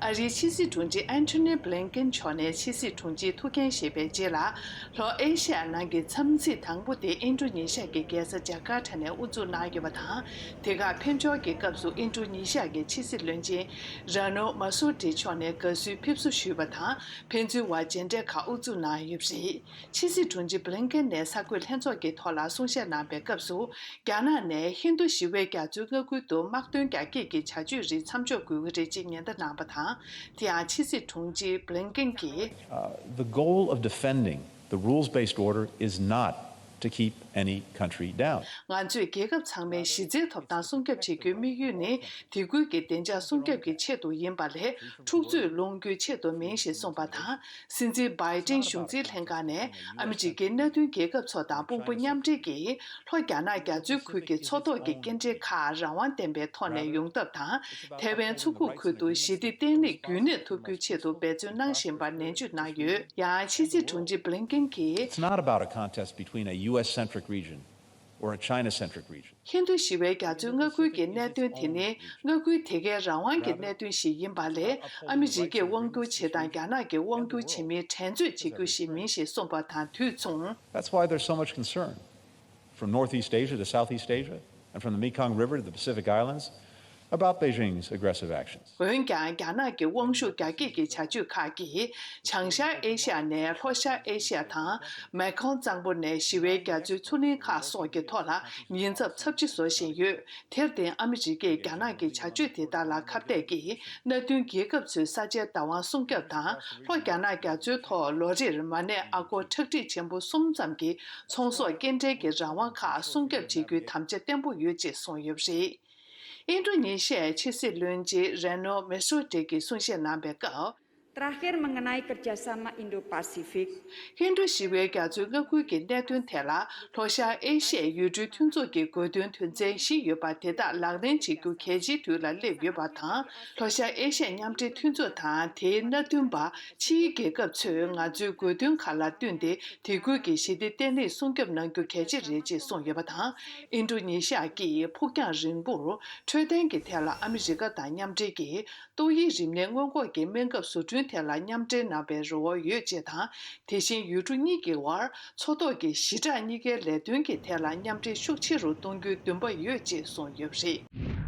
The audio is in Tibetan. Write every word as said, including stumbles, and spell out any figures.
ཨ་རིའི་ཕྱི་སྲིད་དྲུང་ཆེ་ཨན་ཐོ་ནི་བྷི་ལིན་ཀེན་མཆོག་ནས་ཕྱི་སྲིད་དྲུང་ཆེའི་ཐུགས་འགན་བཞེས་པའི་རྗེས་ལ། ལྷོ་ཨེ་ཤི་ཡ་ནང་གི་འཚམས་གཟིགས་དང་པོ་དེ་ཨིན་ཌོ་ནེ་ཤི་ཡ་གི་རྒྱལ་ས་ཇ་ཀར་ཊ་ནས་དབུ་འཛུགས་གནང་ཡོད་པ་དང་། དེ་ཁག་ཕེབས་འབྱོར་གྱི་སྐབས་སུ་ཨིན་ཌོ་ནེ་ཤི་ཡ་གི་ཕྱི་སྲིད་བློན་ཆེན་ར་ནོ་མ་སོ་ཏི་མཆོག་ནས་དགའ་བསུའི་ཕེབས་བསུ་ཞུས་པ་དང་། ཕན་ཚུན་བར་མཇལ་འཕྲད་ཁག་དབུ་འཛུགས་གནང་ཡོད་པ་རེད། ཕྱི་སྲིད་དྲུང་ཆེ་བྷི་ལིན་ཀེན་ནས་གསར་འགོད་ལྷན་ཚོགས་ཀྱི་ཐོག་ལ་གསུང་བཤད་གནང་པའི་སྐབས་སུ། རྒྱ་ནག་ནས་ཧིན་རྡུ་ཞི་བའི་རྒྱ་མཚོའི་མངའ་ཁུལ་དུ་དམག་དོན་རྒྱ་སྐྱེད་ཀྱི་བྱ་སྤྱོད་རིགས་མཚམས་འཇོག་དགོས་ཀྱི་རེད་ཅེས་ཉེན་བརྡ་གནང་པ་དང་། དེ་ཡང་ཕྱི་སྲིད་དྲུང་ཆེ་བྷི་ལིན་ཀེན་གྱིས། Uh, the goal of defending the rules-based order is not to keep any country down. ང་ཚོས་རྒྱལ་ཁབ་ཚང་མའི་གཞི་རྩའི་ཐོབ་ཐང་སྲུང་སྐྱོབ་བྱེད་རྒྱུའི་དམིགས་ཡུལ་ནི། དེ་ཁུལ་གྱི་བདེ་འཇགས་སྲུང་སྐྱོབ་ཀྱི་ཆེད་དུ་ཡིན་པ་ལས། འཁྲུག་རྩོད་སློང་རྒྱུའི་ཆེད་དུ་མིན་ཞེས་གསུངས་པ་དང་། སྲིད་འཛིན་བྷའི་ཏིན་གཞུང་འཛིན་ལྷན་ཁང་ནས་ཨ་མི་རི་ཀའི་མནའ་མཐུན་རྒྱལ་ཁབ་ཚོ་དང་དཔུང་པ་མཉམ་འབྲེལ་གྱིས་ལྷོ་རྒྱ་ནག་རྒྱ་མཚོའི་ཁུལ་གྱི་མཚོ་ཐོག་གི་སྐྱེལ་འདྲེན་ཁག་རང་དབང་ལྡན་པའི་ཐོག་ནས་ཡོང་ཐབས་དང་། ཐའེ་ཝན་མཚོ་ཁུག་ཁུལ་དུ་ཞི་བདེ་བརྟན་ལྷིང་རྒྱུན་གནས་ཐུབ་རྒྱུའི་ཆེད་དུ་འབད་བརྩོན་གནང་བཞིན་པར་ནན་བརྗོད་གནང་ཡོད། ཡང་ཕྱི་སྲིད་དྲུང་ཆེ་བྷི་ལིན་ཀེན་གྱིས། It's not about a contest between a U S-centric region or a China-centric region. ཧིན་རྡུ་ཞི་བའི་རྒྱ་མཚོའི་མངའ་ཁུལ་གྱི་གནད་དོན་དེ་ནི་མངའ་ཁུལ་དེ་གའི་རང་དབང་གི་གནད་དོན་ཞིག་ཡིན་པ་ལས། ཨ་མི་རི་ཀས་དབང་བསྒྱུར་བྱེད་སྟངས་རྒྱ་ནག་གིས་དབང་བསྒྱུར་བྱེད་མིན་འགྲན་རྩོད་བྱེད་རྒྱུ་ཞིག་མིན་ཞེས་གསུངས་པ་དང་དུས་མཚུངས། That's why there's so much concern from Northeast Asia to Southeast Asia and from the Mekong River to the Pacific Islands about Beijing's aggressive actions. འོན་ཀྱང་། རྒྱ་ནག་གི་དབང་ཤུགས་རྒྱ་སྐྱེད་ཀྱི་བྱ་སྤྱོད་ཁག་གིས་བྱང་ཤར་ཨེ་ཤི་ཡ་ནས་ལྷོ་ཤར་ཨེ་ཤི་ཡ་དང་། མེ་ཁོང་གཙང་པོ་ནས་ཞི་བའི་རྒྱ་མཚོའི་མཚོ་གླིང་ཁག་སོགས་ཀྱི་ཐོག་ལ་ཉེན་ཚབས་ཚབས་ཆེ་བཟོ་བཞིན་ཡོད། དེར་བརྟེན། ཨ་མི་རི་ཀས་རྒྱ་ནག་གི་བྱ་སྤྱོད་དེ་དག་ལ་ཁ་གཏད་ཀྱིས། མནའ་མཐུན་རྒྱལ་ཁབ་ཚོའི་ས་ཆའི་བདག་དབང་སྲུང་སྐྱོབ་དང་། ལྷོ་རྒྱ་ནག་རྒྱ་མཚོའི་ཐོག་ལོ་རེར་མ་ནས་ཨ་སྒོར་ཁྲག་ཁྲིག་ཆེན་པོ་གསུམ་ཙམ་གྱི་ཚོང་ཟོག་སྐྱེལ་འདྲེན་གྱི་རང་དབང་ཁག་སྲུང་སྐྱོབ་བྱེད་རྒྱུའི་དམ་བཅའ་བརྟན་པོ་ཡོད་ཅེས་གསུངས་ཡོད་པ་རེད། ཨིན་ཌོ་ནེ་ཤི་ཡའི་ཕྱི་སྲིད་བློན་ཆེན་རེ་ནོ་མེ་སོ་ཏེ་གིས་གསུང་བཤད་གནང་པའི་སྐབས། Terakhir mengenai kerjasama Indo-Pasifik. ཧིན་རྡུ་ཞི་བའི་རྒྱ་མཚོའི་མངའ་ཁུལ་གྱི་གནད་དོན་ཐད་ལ། ལྷོ་ཤར་ཨེ་ཤི་ཡའི་ཡུལ་གྲུའི་མཐུན་ཚོགས་ཀྱི་དགོས་འདུན་དོན་ཚན་བཞི་ཡོད་པ་དེ་དག་ལག་ལེན་བྱེད་རྒྱུ་གལ་ཆེའི་དུས་ལ་སླེབས་ཡོད་པ་དང་། ལྷོ་ཤར་ཨེ་ཤི་ཡ་མཉམ་འབྲེལ་མཐུན་ཚོགས་དང་དེའི་མནའ་མཐུན་པ་ཕྱིའི་རྒྱལ་ཁབ་ཚོས་ང་ཚོའི་དགོས་འདུན་ཁག་ལ་བསྟུན་ཏེ། དེ་ཁུལ་གྱི་ཞི་བདེ་བརྟན་ལྷིང་སྲུང་སྐྱོབ་གནང་རྒྱུ་གལ་ཆེ་རེད་ཅེས་གསུངས་ཡོད་པ་དང་། ཨིན་ཌོ་ནེ་ཤི་ཡ་གིས་ཕུགས་རྒྱང་རིང་པོར་འཕྲོད་བསྟེན་གྱི་ཐད་ལ་ཨ་མི་རི་ཀ་དང་མཉམ་འབྲེལ་གྱིས། ཏོག་དབྱིབས་རིམས་ནད་སྔོན་འགོག་གི་སྨན་ཁབ་བཟོ་སྐྲུན་ཐད་ལ་མཉམ་འབྲེལ་གནང་བའི་རེ་བ་ཡོད་ཅེས་དང་། དེ་བཞིན་ཡུལ་གྲུ་གཉིས་ཀྱི་དབར་མཚོ་ཐོག་གི་ཞི་དྲག་གཉིས་ཀའི་ལས་དོན་གྱི་ཐད་ལ་མཉམ་འབྲེལ་ཤུགས་ཆེ་རུ་གཏོང་རྒྱུའི་འདུན་པ་ཡོད་ཅེས་གསུངས་ཡོད་པ་རེད།